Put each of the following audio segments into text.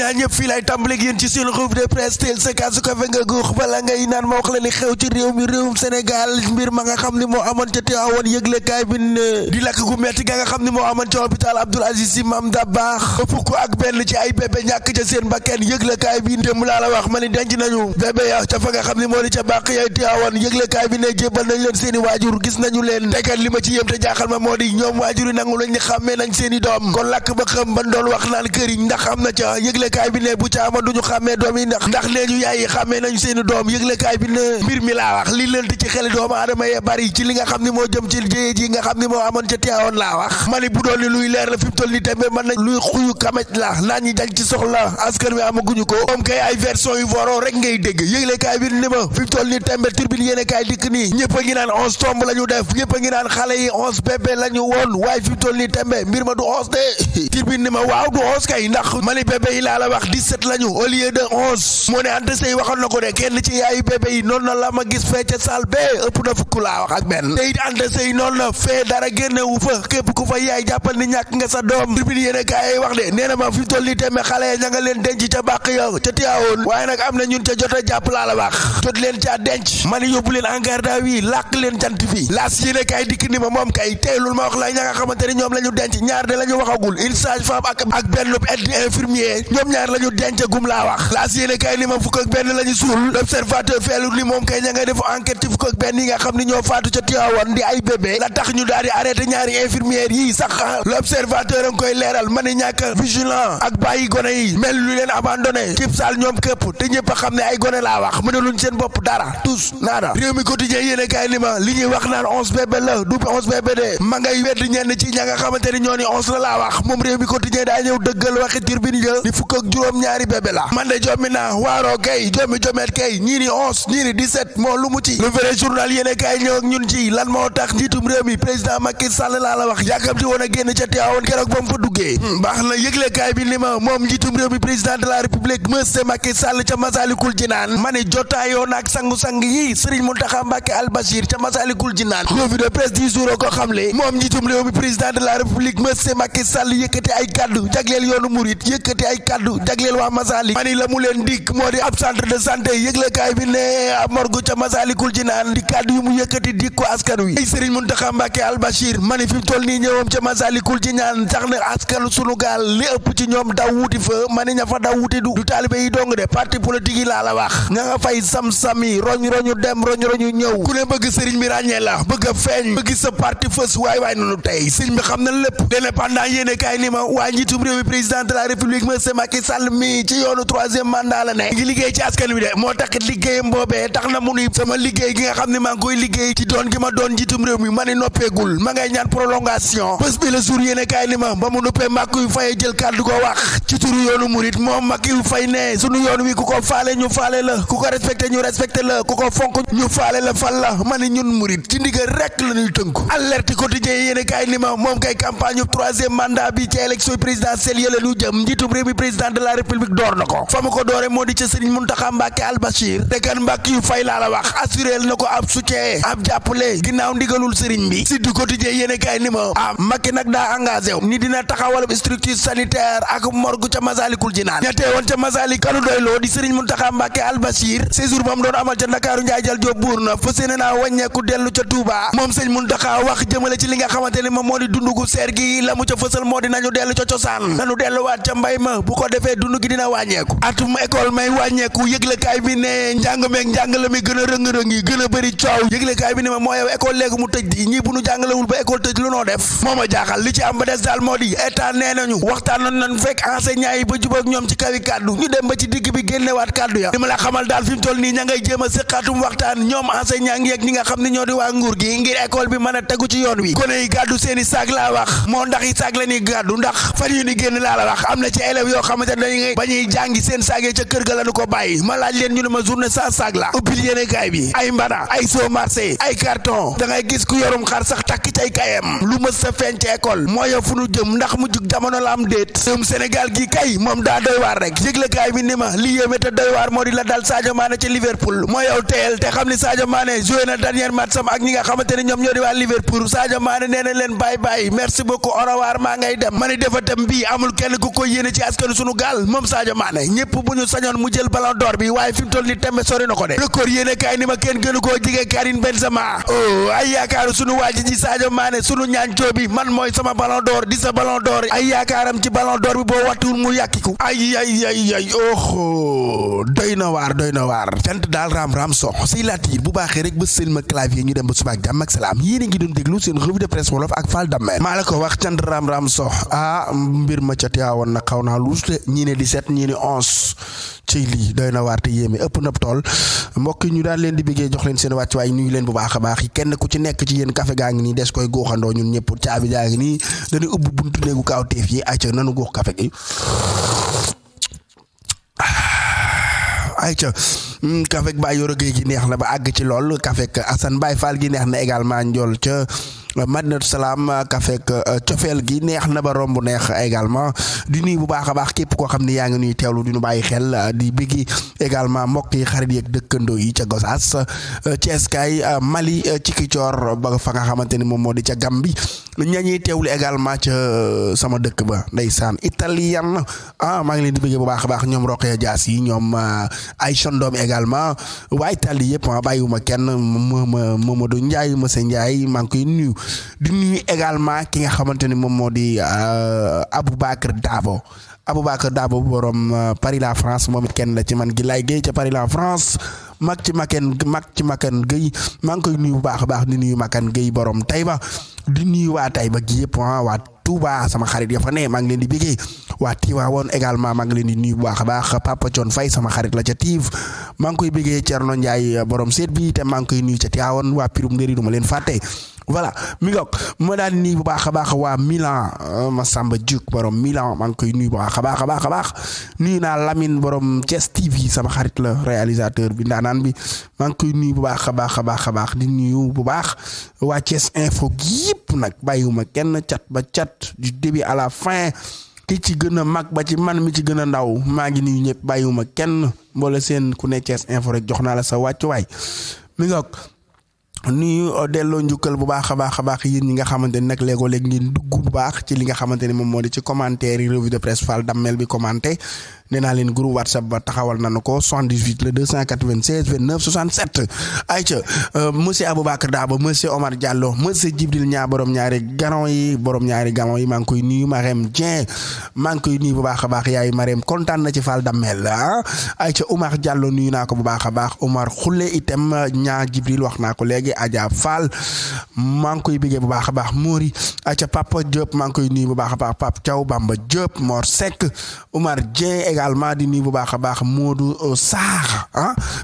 naa ñëpp fii lay tàmbaleeg yéen ci seen revue de presse teel sa kaasu kafe nga guux bala ngay naan ma wax la li xew ci réew mi réewum Sénégal mbir ma nga xam ni moo amoon ca Tivaouane yëglekaay bi di lakk gu metti ga nga xam ni moo amoon ca hôpital Abdoul Aziz Sy Mame Dabakh fukk ak benn ci ay bébé ñàkk ca seen bakkan yëglekaay bi démb laa la wax ma ni denc nañu bébé ya ca fa nga xam ni moo di ca bàq ya Tivaouane yëglekaay bi ne jébbal nañ leen seeni waajur gis nañu leen tekat li ma ci yëm te jaaxal ma moo di ñoom waajur yi nangu lañ ni xàmmee nañ seeni doom kon lakk ba xam ban doon wax naan këriñ ndax am na ca yëglekaay bi ne bu ca ama duñu xàmmee doom yi ndax nee ñu yaay yi xàmmee nañu seeni doom yëglekaay bi ne mbir mi laa wax li lënt ci xeli doomu aadama yee bari ci li nga xam ni moo jëm ci jéye ji nga xam ni moo amoon ca Tivaouane laa wax ma ni bu doon ni luy leer la fi mu toll ni tembe mën nañ luy xuyu kamej la naan ñi dañ ci soxla askan wi amaguñu ko moom kay ay version yu voroo rek ngay dégg yëglekaay bi ni ma fi mu toll ni tembe turbine yéene kaay dikk nii ñëpp a ngi naan 11 tomb la ñu def ñëpp a ngi naan xale yi 11 bébé la ñu woon waaye fi mu toll ni tembe mbir ma du 11 de turbine ni ma waaw du 11 kay ndax ma ni bébé yi laa la wax 17 la ñu au lieu de 11 moo ne Anta Sey waxoon na ko de kenn ci yaayu bébé yi noonu na la ma gis fee ca salle bee ëpp na fukk laa wax ak benn te it Anta Sey noonu na fee dara génne wu fa képp ku fa yaay jàppal ni ñàkk nga sa doom tribune yéene kaay wax de nee na ma fi mu toll nii tembe xale ya ña nga leen denc ca bàq ya ca Tivaouane waaye nag am na ñun ca jot a jàpp laa la wax jot leen ca denc ma ni yóbbu leen en garde à vue làq leen jant fi laas yéene kaay dikk ni ma moom kay teelul ma wax la ña nga xamante ni ñoom la ñu denc ñaar de la ñu waxagul une sage-femme ak benn aide infirmier ñoom ñaar la ñu denc gum laa wax laas yéene kaay ni ma fukk ak benn la ñu suul l'observateur feelu ni moom kay ña ngay def enquête ci fukk ak benn yi nga xam ni ñoo faatu ca Tivaouane di ay bébé la tax ñu daal di arrêté ñaari infirmière yi sax l'observateur a ngi koy leeral ma ni ñàkk vigilant ak bàyyi gone yi mel lu leen abandonné cib saal ñoom képp te ñëpp a xam ne ay gone laa wax mën a luñ seen bopp dara tous naada réew mi quotidien yéene kaay ni ma li ñuy wax naan 11 bébé la du 11 bébé de ma ngay wedd ñenn ci ña nga xamante ni ñoo ni 11 la laa wax moom réew mi quotidien daa ñëw dëggal waxi turbine ja ni fukk ak juróom ñaari bébé la man de jommi naa waaroo kay jommi jomet kay ñii ni 11 ñii ni 17 moo lu mu ci le vrai journal yéene kaay ñëw ak ñun ci lan moo tax njiitum réew mi président Macky Sall laa la wax yàkkamti woon a génn ca Tivaouane keroog ba mu fa duggee baax na yëgle kaay bi ni ma moom njiitum réew mi président de la république monsieur Macky Sall ca Masalikul Jinaan ma ni jotaayoo naak sangu-sang yi Serigne Mountakha Mbacké Al Bachir ca Masalikul Jinaan revue de presse du jour ko xamle moom njiitum réew mi président de la république monsieur Macky Sall yëkkati ay kaddu jagleel yoonu murit yëkkati ay kaddu jagleel waa Masalik ma ni la mu leen dikk moo di ab centre de santé yëgle kaay bi ne ab morgue ca Masalikul Jinaan di kaddu yu mu yëkkati dikk ko askan wi ay Serigne Mountakha Mbacké Al Bachir ma ni fi mu toll nii ñëwam ca Masalikul Jinaan tax na askanu sunu gaal li ëpp ci ñoom daw wuti fa ma ni ña fa daw wuti du taalibe yi dong de parti politique yi laa la wax ña nga fay sam-sami roñu dem roñu ñëw ku ne bëgg sëriñ bi ràññee la bëgg a feeñ bëgg sa parti fës waay nonu tey sëriñ bi xam na lépp l'Indépendant yéene kaay ni ma waa njiitum réew mi président de la république monsieur Macky Sall mi ci yoonu 3e mandat la ne ngi liggéey ci askan wi de moo taxit liggéeyam boobee tax na mu ni sama liggéey gi nga xam ne maa ngi koy liggéey ci doon gi ma doon njiitum réew mi ma ni noppeegul ma ngay ñaan prolongation bés bi le jour yéene kaay ni ma ba mu nuppee Macky yu Faye jël kàddu ko wax ci turu yoonu murit moom Macky yu Faye ne sunu yoon wi ku ko faale ñu faale la ku ko respecté ñu respecté la ku ko fonk ñu faale la fal la ma ni ñun murit ci ndigal rek la ñuy tënku alerte quotidien yéene kaay ni ma moom kay campagne yu 3e mandat bi ci élection présidentielle yële lu jëm njiitum réew mi président de la république door na ko fa mu ko doore moo di ca Serigne Mountakha Mbacké Al Bachir te kan Macky yu Faye laa la wax assuré na ko ab soutien ab jàppale ginnaaw ndigalul Serigne bi si du quotidien yéene kaay ni ma Macky nag daa engagé ni dina taxawal structure sanitaire ak morgue ca Masalikul Jinaan ñettee woon ca Masalik kanu doyloo di Serigne Mountakha Mbacké Al Bachir séjour ba mu doon amal ca Ndakaaru Njaay jal Jóob buur na fas yéene naa wàññeeku dellu ca Touba moom Serigne Mountakha wax jëmale ci li nga xamante ni moom moo di dundu gu seer gi la mu ca fësal moo di nañu dellu ca cosaan nañu delluwaat ca mbay ma bu ko defee dund gi dina wàññeeku atum école may wàññeeku yëglekaay bi ne njàng meeg njàngale mi gën a rëng-rëng yi gën a bëri coow yëglekaay bi ne ma moo yow école léegi mu tëj di ñii bu nu jàngalewul ba école tëj lu noo def moo ma jaaxal li ci am ba des daal moo di état nee nañu waxtaan nañ fekk enseignant yi ba jubóog ñoom ci kawi kàddu ñu dem ba ci digg bi génnewaat kàddu ya li ma la xamal daal fi mu toll nii ña ngay jéem a sëqaatum waxtaan ñoom enseignant ngi yeeg ñi nga xam ne ñoo di waa nguur gi ngir école bi mën a tegu ci yoon wi gone yi gàddu seeni saag laa wax moo ndax yi saag la ñuy gàddu ndax fan yu ni génn laa la wax am na ci élèves yoo xamante ne dañuy ba ñuy jàngi seen saagee ca kër ga lañu ko bàyyi ma laaj leen ñu ne ma journée sans saag la ubbil yéene kaay bi ay mbana ay soo marché ay carton da ngay gis ku yorum xar sax takk ci ay kayam lu mës sa feeñ ci école moo yow fu nu jëm ndax mu jug jamono la am déet réewum Sénégal gi kay moom daa doy waar rek yëgle kaay bi ni ma li yéeme te doy waar moo di la dal Sadio Mané ci Liverpool moo yow teel te xam ni Sadio Mané joué na dernier match sam ak ñi nga xamante ne ñoom ñoo di waa Liverpool Sadio Mané nee na leen bye bye merci beaucoup au revoir maa ngay dem ma ni defatam bii amul kenn ku ko yéene ci askanu sunu gaal moom Sadio Mané ñëpp bu ñu sañoon mu jël ballon d'or bi waaye fi mu toll ni tembe sori na ko de record yéene kaay ni ma kenn gënu koo jige Karim Benzema ay yaakaaru sunu waaji ji Sadio Mané sunu ñaancoo bi man mooy sama ballon d'or di sa ballon d'or ay yaakaaram ci ballon d'or bi boo wattuwul mu yàkkiku ay doy na waar cant daal raam sox si laat yi bu baaxee rek ba seen ma clavier ñu dem ba suba ak jàmm ak salaam yéen a ngi doon déglu seen revue de presse wolof ak Fall Damel maa la ko wax cant raam sox mbir ma ca teewoon na xaw naa luus de ñii ne 17 ñii ne 11 ci lii doy na waar te yéeme ëpp na tool mbokk yi ñu daan leen di bëggee jox leen seen wàccuwaay nuyu leen bu baax a baax yi kenn ku ci nekk ci yéen café gaa ngi nii des koy góoxandoo ñun ñëpp caabi jaa ngi nii dañuy ubbi buntu néegu kaawteef yi ayca nanu góox café gi ayca café Baye Yoro Gueye gi neex na ba àgg ci lool café Assane Baye Fall gi neex na également njool ca Madinatu Salaam café cofeel gi neex na ba romb neex également di nuyu bu baax a baax képp koo xam ne yaa ngi nuy teewlu di nu bàyyi xel di biggi également mbokk yi xarit yeeg dëkkandoo yi ca Gosaas Thiès kay Mali ci Kicoor ba fa nga xamante ni moom moo di ca Gambi ñañuy teewlu également ca sama dëkk ba ndeysaan italien maa ngi leen di bëggee bu baax a baax ñoom Roqe Dias yi ñoom ay Sondom également waa Italie yëpp bàyyiwuma kenn Mamadou Ndiaye monsieur Ndiaye maa ngi koy nuyu di nuyu également ki nga xamante ni moom moo di Aboubacar Dabo borom Paris la France moom it kenn la ci man gi lay géey ca Paris la France mag ci Makan Gueye maa ngi koy nuyu bu baax a baax di nuyu Makan Gueye borom Taïba di nuyu waa Taïba gi yëpp waa Touba sama xarit ya fa ne maa ngi leen di bégee waa Tiwaawoon également maa ngi leen di nuyu bu baax a baax Papa Thion Faye sama xarit la ca Tiv maa ngi koy bégee Thierno Ndiaye borom seet bi te maa ngi koy nuyu ca Tiwaawoon waa Pirum Ndéri du ma leen fàtte voilà mi ngoog ma daal nii bu baax a baax waa Milan Massamba Diouk borom Milan maa ngi koy nuyu bu baax a baax nuyu naa Lamine borom Thiès TV sama xarit la réalisateur bi ndaanaan bi maa ngi koy nuyu bu baax a baax di nuyu bu baax waa Thiès Info gi yëpp nag bàyyiwuma kenn cat ba cat du début à la fin ki ci gën a mag ba ci man mi ci gën a ndaw maa ngi nuyu ñëpp bàyyiwuma kenn mboole seen ku ne Thiès Info rek jox naa la sa wàccuwaay mi ngoog nuyu delloo njukkal bu baax a baax yéen ñi nga xamante ni nag léegoo-léeg ngeen dugg bu baax ci li nga xamante ni moom moo di ci commentaire yi revue de presse Fall Damel bi commenté nee naa leen groupe WhatsApp ba taxawal nañu ko 78 le 296 29 67 ayca monsieur Aboubacar Dabo monsieur Omar Diallo monsieur Djibril Ñaa borom ñaari galon yi maa ngi koy nuyu Marème Dieng maa ngi koy nuyu bu baax a baax yaay Marème kontaan na ci Fall Damel ayca Omar Diallo nuyu naa ko bu baax a baax Omar Khoule itam ñaa Djibril wax naa ko léegi Adja Fall maa ngi koy bëggee bu baax a baax Mori ayca Papa Diop maa ngi koy nuyu bu baax a baax Pape Thiaw Bamba Diop Mor Seck Omar Dieng également di nuyu bu baax a baax Modou Sarr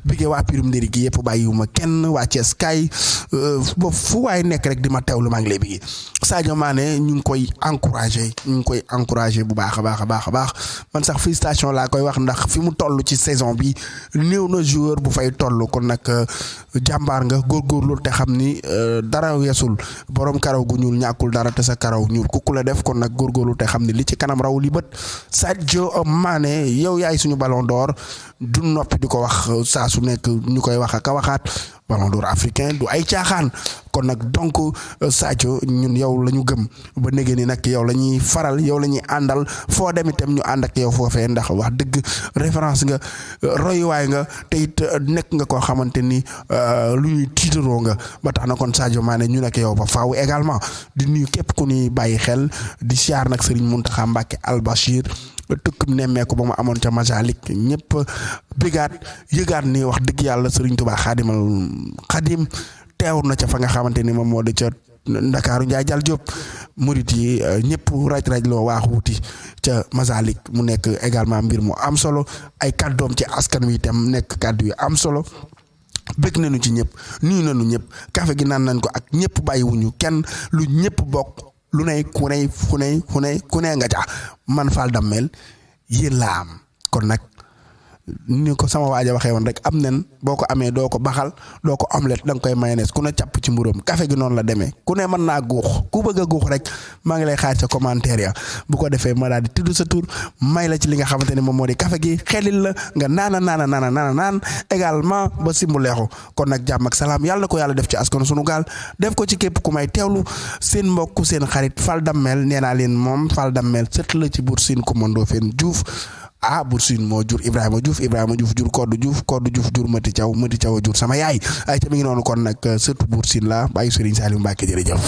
bëggee waa Pirum Ndéri gi yëpp bàyyiwuma kenn waa Thiès kay ba fu waay nekk rek di ma teewlu maa ngi lay bëggee Sadio Mané ñu ngi koy encouragé bu baax a baax man sax félicitation laa koy wax ndax fi mu toll ci saison bi néew na joueur bu fay toll kon nag jàmbaar nga góorgóorlu te xam ni dara weesul borom karaw gu ñuul ñàkkul dara te sa karaw ñuul kukku la def kon nag góorgóorlu te xam ni li ci kanam raw li bët Sadio Mané yow yaay suñu ballon d'or du noppi di ko wax saa su nekk ñu koy wax ak a waxaat ballon d'or africain du ay caaxaan kon nag donc Sadio ñun yow la ñu gëm ba négé ni nag yow la ñuy faral yow la ñuy àndal foo dem itam ñu ànd ak yow foofee ndax wax dëgg référence nga royuwaay nga te it nekk nga koo xamante ni lu ñuy tiitaroo nga ba tax na kon Sadio Mané ñu nekk yow ba faaw également di nuyu képp ku ñuy bàyyi xel di siyaar nag Serigne Mountakha Mbacké Al Bachir tukkum nemmeeku ba mu amoon ca Masalik ñëpp bigaat yëgaat ni wax dëgg yàlla Serigne Touba Xadim teew na ca fa nga xamante ni moom moo di ca Ndakaaru Njaay Jal Diop murit yi ñëpp raj loo waax wuti ca Masalik mu nekk également mbir mu am solo ay kàddoom ci askan wi itam nekk kàddu yu am solo bëgg nañu ci ñëpp nuyu nañu ñëpp café gi naan nañ ko ak ñëpp bàyyiwuñu kenn lu ñëpp bokk lu ne ku ne nga ca man Fall Damel yéen laa am kon nag ni ko sama waaja waxee woon rek am nen boo ko amee doo ko baxal doo ko omelette da nga koy mayonnaise ku ne càpp ci mburóom café gi noonu la demee ku ne mën naa guux ku bëgg a guux rek maa ngi lay xaar sa commentaire ya bu ko defee ma daal di tudd sa tur may la ci li nga xamante ni moom moo di café gi xelil la nga naan également ba simbu leexu kon nag jàmm ak salaam yàlla na ko yàlla def ci askanu sunu gaal def ko ci képp ku may teewlu seen mbokk seen xarit Fall Damel nee naa leen moom Fall Damel sët la ci Buur Sine Coumba Ndoffène Diouf Bour Sine moo jur Ibrahima Diouf jur Kodou Diouf jur Mati Thiaw jur sama yaay ay ca mi ngi noonu kon nag surtout Bour Sine la bàyyi Serigne Saliou Mbacké jërëjëf